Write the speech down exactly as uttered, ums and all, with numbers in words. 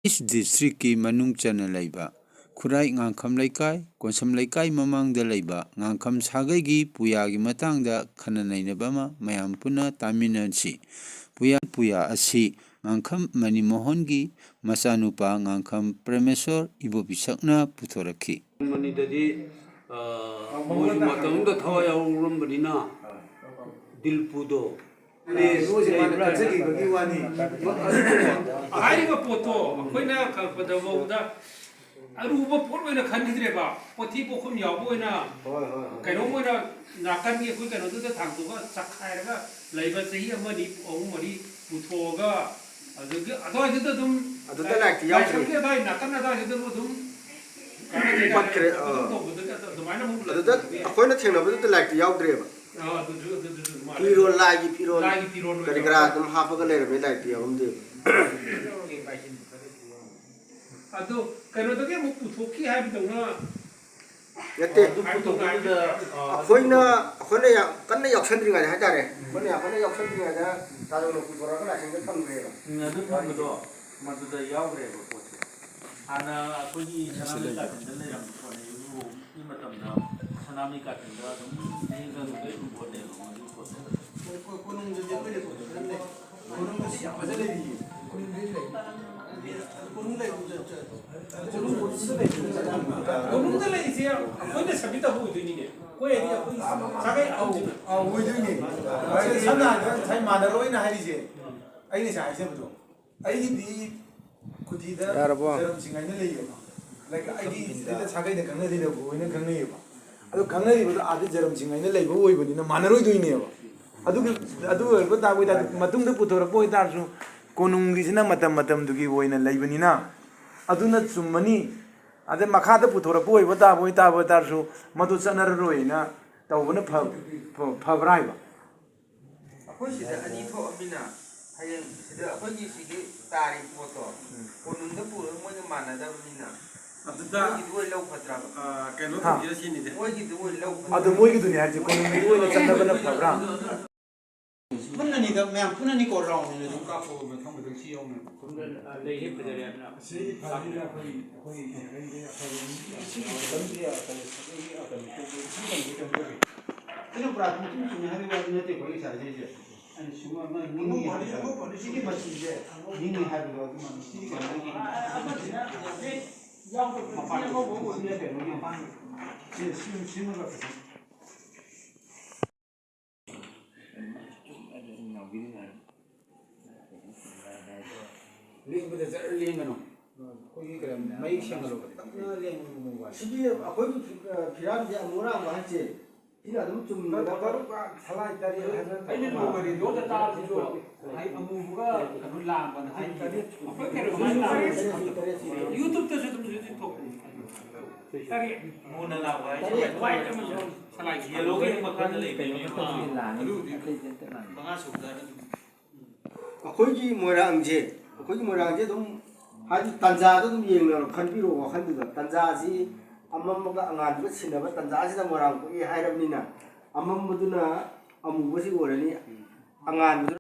ꯏꯁ ꯗꯤꯁꯇ꯭ꯔꯤꯛꯀꯤ ꯃꯅꯨꯡ ꯆꯟꯅ ꯂꯩꯕ ꯈꯨꯔꯥꯏ ꯉꯥꯡꯈꯝ ꯂꯩꯀꯥꯏ, ꯀꯣꯟꯁꯝ ꯂꯩꯀꯥꯏ ꯃꯃꯥꯡꯗ ꯂꯩꯕ ꯉꯥꯡꯈꯝ ꯁꯥꯒꯩꯒꯤ ꯄꯨꯌꯥꯒꯤ ꯃꯇꯥꯡꯗ ꯈꯟꯅ ꯅꯩꯅꯕ ꯑꯃ ꯃꯌꯥꯝ ꯄꯨꯟꯅ ꯇꯥꯃꯤꯟꯅꯁꯤ꯫ ꯄꯨꯌꯥ, ꯄꯨꯌꯥ ꯑꯁꯤ ꯉꯥꯡꯈꯝ ꯃꯅꯤꯃꯣꯍꯟꯒꯤ ꯃꯆꯥꯅꯨꯄꯥ ꯉꯥꯡꯈꯝ ꯄ꯭ꯔꯦꯃꯦꯁꯣꯔ ꯏꯕꯣꯕꯤꯁꯛꯅ ꯄꯨꯊꯣꯔꯛꯈꯤ꯫ ꯃꯅꯤꯗꯗꯤ, ꯑ, ꯃꯣꯏꯁꯨ ꯃꯇꯝꯗ ꯊꯋꯥꯏ ꯌꯥꯎꯔꯝꯕꯅꯤꯅ, ꯗꯤꯜꯄꯨꯗꯣ, ꯅꯣꯏꯁꯦ ꯃꯥꯅ ꯀꯠꯆꯈꯤꯕꯒꯤ ꯋꯥꯅꯤ꯫ ꯍꯥꯏꯔꯤꯕ ꯄꯣꯠꯇꯣ ꯑꯩꯈꯣꯏꯅ ꯀꯜꯄꯗ ꯐꯥꯎꯗ ꯑꯔꯨꯕ ꯄꯣꯠ ꯑꯣꯏꯅ ꯈꯟꯈꯤꯗ꯭ꯔꯦꯕ꯫ ꯄꯣꯊꯤ ꯄꯣꯠꯈꯨꯝ ꯌꯥꯎꯕ ꯑꯣꯏꯅ, ꯍꯣꯏ, ꯍꯣꯏ, ꯍꯣꯏ꯫ ꯀꯩꯅꯣꯝ ꯑꯣꯏꯅ ꯅꯥꯀꯟꯒꯤ ꯑꯩꯈꯣꯏ ꯀꯩꯅꯣꯗꯨꯗ ꯊꯥꯡꯗꯣꯛꯑꯒ ꯆꯈꯥꯏꯔꯒ ꯂꯩꯕ ꯆꯍꯤ ꯑꯃꯅꯤ, ꯑꯍꯨꯝ ꯃꯔꯤ ꯄꯨꯊꯣꯛꯑꯒ, ꯑꯗꯨꯗꯒꯤ ꯑꯗꯨꯋꯥꯏꯗꯨꯗ ꯑꯗꯨꯝ ꯑꯗꯨꯗ ꯂꯥꯏꯔꯤꯛꯇꯤ ꯌꯥꯎꯗ꯭ꯔꯤ꯫ ꯂꯥꯏꯁꯪꯒꯤ ꯑꯗꯨꯋꯥꯏ ꯅꯥꯀꯟ ꯑꯗꯨꯋꯥꯏꯗꯨꯗ ꯑꯗꯨꯝ ꯄꯠꯈ꯭ꯔꯦ, ꯑꯗꯨꯝ ꯑꯥ꯫ ꯇꯧꯕꯗꯨꯗꯤ ꯑꯗꯨꯃꯥꯏꯅ ꯑꯃꯨꯛ ꯑꯗꯨꯗ ꯂꯩꯕꯗꯤ ꯑꯩꯈꯣꯏꯅ ꯊꯦꯡꯅꯕꯗꯨꯗ ꯂꯥꯏꯔꯤꯛꯇꯤ ꯌꯥꯎꯗ꯭ꯔꯦꯕ꯫ ꯑꯥ, ꯑꯗꯨꯁꯨ, ꯑꯗꯨ, ꯑꯗꯨꯁꯨ ꯑꯗꯨꯃꯥꯏꯅ ꯐꯤꯔꯣꯜ, ꯂꯥꯏꯒꯤ ꯐꯤꯔꯣꯜ ꯂꯥꯏꯒꯤ ꯐꯤꯔꯣꯜ ꯀꯔꯤ ꯑꯣꯏꯅ ꯀꯔꯥ ꯑꯗꯨꯝ ꯍꯥꯞꯄꯒ ꯂꯩꯔꯝꯃꯦ, ꯂꯥꯏꯔꯤꯛꯇꯤ ꯌꯥꯎꯔꯝꯗꯦꯕ꯫ ꯑꯗꯣ ꯀꯩꯅꯣꯗꯒꯤ ꯑꯃꯨꯛ ꯄꯨꯊꯣꯛꯈꯤ ꯍꯥꯏꯕꯗꯧꯅ ꯅꯠꯇꯦ꯫ ꯑꯗꯨ ꯄꯨꯊꯣꯛꯄꯗꯨꯗ, ꯑ, ꯑꯩꯈꯣꯏꯅ, ꯑꯩꯈꯣꯏꯅ ꯌꯥꯝ ꯀꯟꯅ ꯌꯥꯎꯁꯟꯗ꯭ꯔꯤꯉꯩꯗ ꯍꯥꯏꯇꯥꯔꯦ, ꯑꯩꯈꯣꯏꯅ ꯌꯥꯝ ꯀꯟꯅ ꯌꯥꯎꯁꯟꯗ꯭ꯔꯤꯉꯩꯗ ꯇꯥꯖꯧꯅ ꯄꯨꯊꯣꯔꯛꯑꯒ ꯂꯥꯏꯁꯪꯗ ꯊꯝꯈ꯭ꯔꯦꯕ꯫ ꯎꯝ, ꯑꯗꯨ ꯊꯝꯕꯗꯣ ꯃꯗꯨꯗ ꯌꯥꯎꯈ꯭ꯔꯦꯕ ꯄꯣꯠꯁꯦ꯫ ꯍꯥꯟꯅ ꯑꯩꯈꯣꯏꯒꯤ ꯁꯅꯥꯃꯍꯤ ꯀꯥꯆꯤꯟꯗ ꯂꯩꯔꯝꯕ ꯄꯣꯠꯅꯦ꯫ ꯂꯨꯍꯣꯡꯕꯒꯤ ꯃꯇꯝꯗ ꯁꯅꯥꯃꯍꯤ ꯀꯥꯆꯤꯟꯗ ꯑꯗꯨꯝ ꯂꯦꯡꯗꯅ ꯂꯩꯕ ꯄꯣꯠꯅꯦꯕ ꯃꯗꯨꯒꯤ ꯄꯣꯠꯇꯣ꯫ ꯀꯣꯅꯨꯡꯗꯗꯤ ꯑꯩꯈꯣꯏ ꯂꯩꯐꯝ ꯈꯪꯗꯦ꯫ ꯀꯣꯅꯨꯡꯗꯗꯤ ꯌꯥꯝ ꯐꯖ ꯂꯩꯔꯤꯌꯦ꯫ ꯀꯣꯅꯨꯡ ꯂꯩꯕꯗ ꯆꯠ-, ꯀꯣꯅꯨꯡꯗ ꯂꯩꯔꯤꯁꯦ ꯑꯩꯈꯣꯏꯅ ꯁꯕꯃꯤꯠ ꯇꯧꯕ ꯑꯣꯏꯗꯣꯏꯅꯤꯅꯦ꯫ ꯑꯩꯈꯣꯏ ꯍꯥꯏꯗꯤ ꯑꯩꯈꯣꯏ ꯁꯥꯒꯩ ꯑꯍꯨꯝꯁꯤꯅ꯫ ꯑꯧ, ꯑꯣꯏꯗꯣꯏꯅꯦ꯫ ꯁꯝꯅ ꯍꯥꯏꯔꯕꯗ ꯉꯁꯥꯏ ꯃꯥꯟꯅꯔꯣꯏꯅ ꯍꯥꯏꯔꯤꯁꯦ, ꯑꯩ ꯉꯁꯥꯏ ꯍꯥꯏꯖꯕꯗꯣ, ꯑꯩꯒꯤꯗꯤ ꯈꯨꯗꯤꯗ ꯌꯥꯔꯕꯣ? ꯖꯔꯝ ꯁꯤꯡ ꯍꯥꯏꯅ ꯂꯩꯌꯦꯕ꯫ Like, ꯑꯩꯒꯤ ꯁꯤꯗ ꯁꯥꯒꯩꯗ ꯈꯪꯅꯗꯦꯗ, ꯕ꯭ꯔꯣ ꯍꯣꯏꯅ ꯈꯪꯅꯩꯌꯦꯕ꯫ ꯑꯗꯣ ꯈꯪꯅꯔꯤꯕꯗꯣ ꯑꯥꯗ ꯖꯔꯝ ꯁꯤꯡ ꯍꯥꯏꯅ ꯂꯩꯕ ꯑꯣꯏꯕꯅꯤꯅ ꯃꯥꯟꯅꯔꯣꯏꯗꯣꯏꯅꯦꯕ꯫ ꯑꯗꯨꯒꯤ, ꯑꯗꯨ ꯑꯣꯏꯔꯛꯄ ꯇꯥꯔꯗꯤ ꯃꯇꯨꯡꯗ ꯄꯨꯊꯣꯔꯛꯄ ꯑꯣꯏꯇꯥꯔꯁꯨ ꯀꯣꯅꯨꯡꯒꯤꯁꯤꯅ ꯃꯇꯝ ꯃꯇꯝꯗꯨꯒꯤ ꯑꯣꯏꯅ ꯂꯩꯕꯅꯤꯅ ꯑꯗꯨꯅ ꯆꯨꯝꯃꯅꯤ꯫ ꯑꯗꯩ ꯃꯈꯥꯗ ꯄꯨꯊꯣꯔꯛꯄ ꯑꯣꯏꯕ ꯇꯥꯕ ꯑꯣꯏꯇꯥꯕ ꯑꯣꯏꯇꯥꯔꯁꯨ ꯃꯗꯨ ꯆꯠꯅꯔꯔꯣꯏꯅ ꯇꯧꯕꯅ ꯐ-, ꯐ-, ꯐꯕ꯭ꯔꯥ ꯍꯥꯏꯕ? ꯑꯩꯈꯣꯏ ꯁꯤꯗ ꯑꯅꯤ ꯊꯣꯛꯑꯃꯤꯅ ꯍꯌꯦꯡ ꯁꯤꯗ ꯑꯩꯈꯣꯏꯒꯤ ꯁꯤꯒꯤ ꯇꯥꯔꯤꯕ ꯄꯣꯠꯇꯣ ꯎꯝ꯫ ꯀꯣꯅꯨꯡꯗ ꯄꯨꯔꯒ ꯃꯣꯏꯅ ꯃꯥꯟꯅꯗꯕꯅꯤꯅ ꯑꯗꯨꯗ, ꯃꯣꯏꯒꯤꯗꯨ ꯑꯣꯏ ꯂꯧ ꯐꯠꯇ꯭ꯔꯕ? ꯑ, ꯀꯩꯅꯣ ꯍꯥ? ꯇꯧꯕꯤꯔ ꯁꯤꯅꯤꯗ꯫ ꯃꯣꯏꯒꯤꯗꯨ ꯑꯣꯏ ꯂꯧ ꯐꯠꯇ꯭ꯔꯕ? ꯑꯗꯨ ꯃꯣꯏꯒꯤꯗꯨꯅꯤ ꯍꯥꯏꯁꯦ, ꯀꯣꯅꯨꯡꯒꯤꯗꯨ ꯑꯣꯏꯅ ꯆꯠꯅꯕꯅ ꯐꯕ꯭ꯔꯥ? ꯄꯨꯟꯅꯅꯤꯗ, ꯃꯌꯥꯝ ꯄꯨꯟꯅꯅꯤꯀꯣ, ꯔꯥꯎꯟ ꯑꯣꯏꯅ ꯑꯗꯨꯝ ꯀꯥꯞꯄꯣ, ꯃꯊꯪ ꯃꯊꯪ ꯁꯤ ꯌꯥꯎꯅ꯫ ꯂꯩꯁꯦ ꯐꯖꯔꯦ ꯍꯥꯏꯕꯅ꯫ ꯑꯁꯤ ꯐꯖꯅ ꯑꯩꯈꯣꯏ, ꯑꯩꯈꯣꯏ ꯁꯦꯔꯦꯟꯒꯤ ꯑꯐꯕ ꯃꯤ ꯁꯤꯒꯤ ꯐꯤꯂꯝꯁꯦ ꯀꯩꯅꯣ ꯁꯤꯒꯤ ꯀꯩꯅꯣ ꯇꯧꯕ, ꯁꯤ ꯀꯩꯅꯣꯁꯦ ꯀꯩꯅꯣ ꯇꯧꯋꯦ꯫ ꯑꯩꯅ ꯄꯨꯔꯥ ꯄꯨꯡꯆꯨꯝ ꯆꯨꯝꯃꯦ ꯍꯥꯏꯕꯒꯤ ꯋꯥꯗꯤ ꯅꯠꯇꯦꯀꯣ, ꯑꯩ ꯁꯥꯖꯩꯁꯦ꯫ ꯑꯩꯅ ꯁꯨꯝ ꯑꯃ ꯅꯤꯡꯉꯤ ꯑꯉꯧꯕ ꯍꯥꯏꯕꯗꯣ, ꯍꯥꯏꯕ, ꯑꯉꯧꯕ ꯍꯥꯏꯕꯗꯣ ꯁꯤꯒꯤ ꯃꯆꯨꯁꯦ ꯅꯤꯡꯉꯤ ꯍꯥꯏꯕꯗꯣ, ꯑꯗꯨꯃꯛꯅꯤ꯫ ꯁꯤꯒꯤ ꯀꯩꯅꯣꯗꯒꯤ ꯑꯃꯁꯤꯅ ꯌꯥꯎꯗꯕ ꯃꯄꯥꯟ ꯁꯤ ꯑꯉꯧꯕ ꯑꯣꯏꯕ ꯁꯤꯅ ꯀꯩꯅꯣꯒꯤ ꯃꯄꯥꯟ ꯁꯤ, ꯁꯤ, ꯁꯤꯃꯒ ꯈꯤꯇꯪ ꯂꯦꯡꯕꯗ ꯖꯔ ꯂꯦꯡꯒꯅꯨ꯫ ꯑꯩꯈꯣꯏꯒꯤ ꯀꯩꯅꯣ, ꯃꯌꯦꯛ ꯁꯦꯡꯍꯜꯂꯣ꯫ ꯇꯞꯅ ꯂꯦꯡꯕ ꯃꯑꯣꯡ ꯋꯥꯏ꯫ ꯁꯤꯗꯤ ꯑꯩꯈꯣꯏꯒꯤ ꯐꯤ-, ꯑ, ꯐꯤꯔꯥꯟꯁꯦ ꯑꯃꯨꯛ ꯑꯔꯥꯡꯕ ꯍꯥꯏꯁꯦ ꯁꯤꯅ ꯑꯗꯨꯝ ꯆꯨꯝꯃꯤꯕ꯫ ꯇꯔꯨꯛ, ꯇꯔꯨꯛ, ꯁꯂꯥꯏ ꯇꯔꯦꯠ ꯍꯥꯏꯕ ꯅꯠꯇ꯭ꯔꯣ? ꯑꯩꯅ ꯅꯣꯡꯃ ꯔꯦꯗꯤꯑꯣꯗ ꯇꯥꯕꯗꯨꯁꯨ ꯍꯥꯏ ꯑꯃꯨꯕꯒ ꯀꯩꯅꯣ ꯂꯥꯡꯕꯅ ꯍꯥꯏ ꯇꯔꯦꯠ꯫ ꯑꯩꯈꯣꯏ ꯀꯩꯅꯣ ꯁꯂꯥꯏ ꯇꯔꯦꯠ, ꯁꯂꯥꯏ ꯇꯔꯦꯠ ꯁꯤ꯫ YouTubeꯇꯁꯨ ꯑꯗꯨꯝ ꯍꯧꯖꯤꯛ ꯍꯧꯖꯤꯛ ꯊꯣꯛꯄꯅꯤ꯫ ꯇꯔꯦꯠ꯫ ꯃꯨꯅ ꯂꯥꯡꯕ ꯍꯥꯏꯁꯦ꯫ ꯇꯔꯦꯠ꯫ White ꯑꯃꯁꯨ ꯁꯂꯥꯏ ꯌꯦꯜꯂꯣꯒꯤ ꯃꯈꯥꯗ ꯂꯩꯕꯅꯦ꯫ ꯑꯗꯨꯕꯨꯗꯤ ꯃꯉꯥ ꯁꯨꯕꯗ ꯑꯗꯨꯝ꯫ ꯑꯩꯈꯣꯏꯒꯤ ꯃꯣꯏꯔꯥꯡꯁꯦ, ꯑꯩꯈꯣꯏꯒꯤ ꯃꯣꯏꯔꯥꯡꯁꯦ ꯑꯗꯨꯝ ꯍꯥꯏꯗꯤ ꯇꯥꯟꯖꯥꯗ ꯑꯗꯨꯝ ꯌꯦꯡꯅꯔꯣ, ꯈꯟꯕꯤꯔꯣ ꯋꯥꯈꯜꯗꯨꯗ꯫ ꯇꯥꯟꯖꯥꯁꯤ ꯑꯃꯝꯕꯒ ꯑꯉꯥꯟꯕꯒ ꯁꯤꯟꯅꯕ ꯇꯥꯟꯖꯥꯁꯤꯗ ꯃꯣꯏꯔꯥꯡ ꯄꯣꯛꯏ ꯍꯥꯏꯔꯕꯅꯤꯅ ꯑꯃꯝꯕꯗꯨꯅ ꯑꯃꯨꯕꯁꯤ ꯑꯣꯏꯔꯅꯤ, ꯑꯉꯥꯟꯕꯗꯨꯅ